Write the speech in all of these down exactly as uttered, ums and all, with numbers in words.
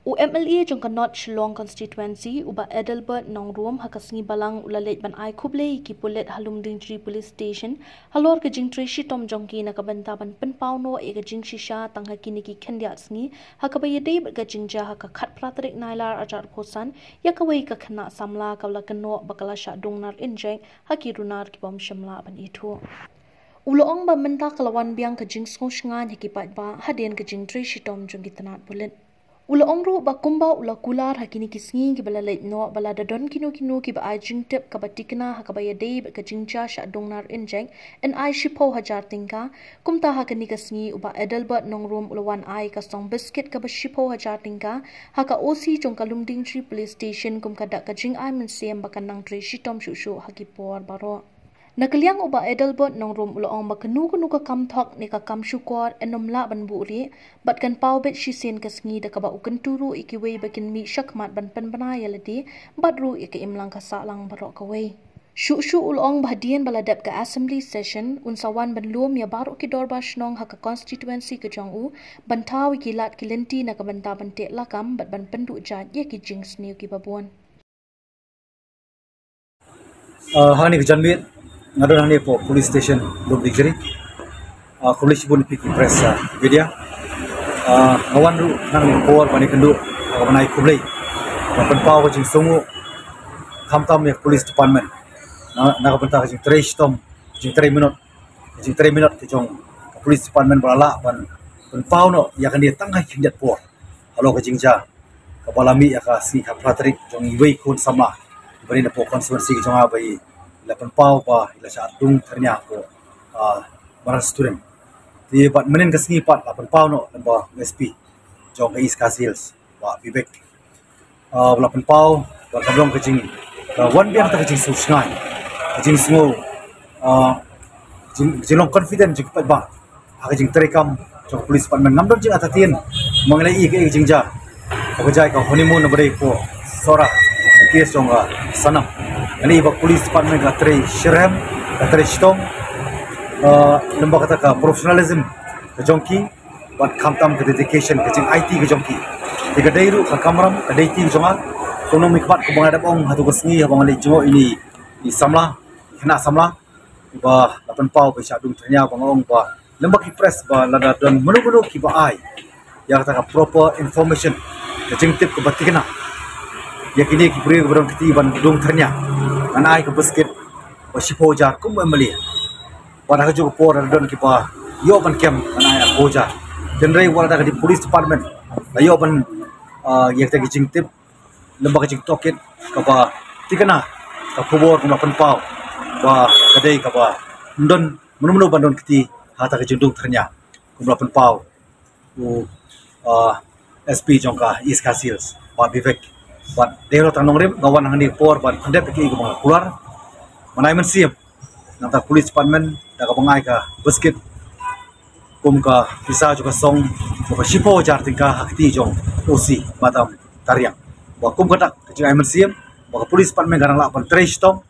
U M L A jong ka North Shillong Constituency, u Bah Adelbert Nongrum, ha ka sngi Balang u la leit ban ai khublei ïa ki pulit ha Lumdiengjri Police Station halor ka jingtrei shitom jong ki na ka bynta ban pynpaw noh ïa ka jingshisha tang ha kine ki khyndiat sngi, ha kaba ïadei bad ka jingjia ha ka khatphra tarik Nailar arhajar arphew san ïa kawei ka khynnah samla kaba la kynnoh ba ka la shah dung nar injek ha ki runar ki bym shym lah ban ithuh. U la ong ba mynta ka la wan biang ka jingsngew shngaiñ ha ki paidbah hadien ka jingtrei shitom jong ki tnat pulit. U la ong ruh ba kumba u la kular ha kine ki sngi kiba la leit noh ba lada don kino kino kiba ai jingtip kaba thikna ha kaba ïadei bad ka jingjia shah dung nar injek, yn ai shiphew hajar tyngka. Kumta ha kane ka sngi u Bah Adelbert Nongrum u la wan ai ka song biskit kaba shiphew hajar tyngka ha ka O C jong ka Lumdiengjri Police Station kum ka dak ka jingai mynsiem ba kan nang trei shitom shuh shuh ha ki por baroh. Na ka liang u Bah Adelbert Nongrum u la ong ba kano kano ka kam thok ne ka kam shukor yn ym lah ban buhrieh bad kan paw beit shisien ka sngi da kaba u kyntu ruh ïa kiwei ba kin mih shakhmat ban pynbna ïa lade bad ruh ïa ka imlang ka sahlang baroh kawei. Shuh shuh u la ong ba hadien ba la dep ka Assembly Session un sa wan ban lum ïa baroh ki dorbar shnong ha ka constituency ka jong u ban thaw ïa ki lad ki lynti na ka bynta ban teh lakam bad ban pynduh jait ïa ki jingsniew kiba bun. Uh, hangne ka janmiet nga don hangne hapoh police station Lumdiengjri. Uh, khublei shibun ïa phi ki press, uh, media. Uh, nga wan ruh hangne por ban ïakynduh, uh, ban ai khublei, ban pynpaw ka jingsngew khamtam ïa ka police department na, na ka bynta ka jingtrei shitom, jingtrei minot, jingtrei minot ka jong ka police department ba la lah ban pynpaw noh ïa kane tang ha ki khyndiat por halor ka jingjia kaba la mih ïa ka sngi khatphra tarik jong iwei khun samla ba dei napoh constituency ka jong nga ba i la pynpaw ba i la shah dung thyrnia hapoh, ah, Maharashtra. Te bad mynhynnin ka sngi pat la pynpaw noh lyngba u S P jong ka East Khasi Hills, Bah Vivek. Ah, ba la pynpaw ba ka long ka jing, ka wan biang ta ka jingsngew shngaiñ, ka jingsngew, ah, jing, jinglong confident jong ki paidbah ha ka jingtreikam jong ka police department. Ngam don jingartatien, ma ngi la ïohi ka jingjia ba ka jia ka honeymoon ba dei hapoh Sohra, ka case jong ka Sanam. Ngi la ïohi ba ka police department ka trei shitrhem, ka trei shitom, ah, lyngba kata ka professionalism ka jong ki bad khamtam ka dedication, ka jingaiti ka jong ki. Te ka dei ruh ka kamram, ka dei ti ka jong nga. Kumno mynkhmat kumba nga dep ong ha tu ka sngi haba nga leit jngoh ïa ine i samla, i khynnah samla ba la pynpaw ba i shah dung thyrnia, ba nga ong ba lyngba ki press ba lada don mano mano kiba ai ïa kata ka proper information, ka jingtip kaba thikna ïa kine ki briew kiba don kti ban dung thyrnia, ngan ai ka biskit ba shiphew hajar kum u M L A. Bad ha kajuh ka por lada don kiba ïoh ban kem, ngan ai arphew hajar. Hynrei wat lada ka dei police department la ïoh ban, ah, ïa kata ka jingtip lyngba ka jingtohkit kaba thikna, ka khubor kumba la pynpaw ba ka dei kaba ym don mano mano ban don kti ha kata ka jingdung thyrnia kumba la pynpaw u, ah, S P jong ka East Khasi Hills, Bah Vivek. Bad dei halor tang nongrim nga wan hangne por ban pyndep ïa kiei kiba nga kular. Ngan ai mynsiem na ka police department da kaba nga ai ka biskit kum ka pisa jong ka song kaba shiphew hajar tyngka ha kti jong O C Madam Tariang. Ba kum ka dak ka jingai mynsiem ba ka police department ka dang lah ban trei shitom.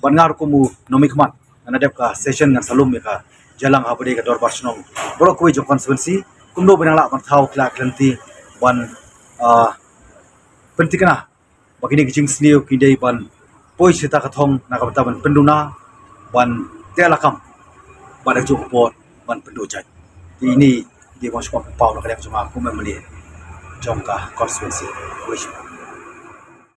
Bad nga ruh kum u nongmihkhmat, ngan ïa dep ka session ngan sa lum ïa ka jingïalang ha ba dei ka dorbar shnong baroh kawei jong constituency kumno ba ngan lah ban thaw ki lad ki lynti ban, ah, pynthikna ba kine ki jingsniew ki dei ban poi sha kata ka thong na ka bynta ban pynduna, ban teh lakam, bad ha kajuh ka por ban pynduh jait. Te ine i dei ba nga sngewbha pynpaw na ka liang jong nga kum u M L A jong ka constituency. Khublei shibun.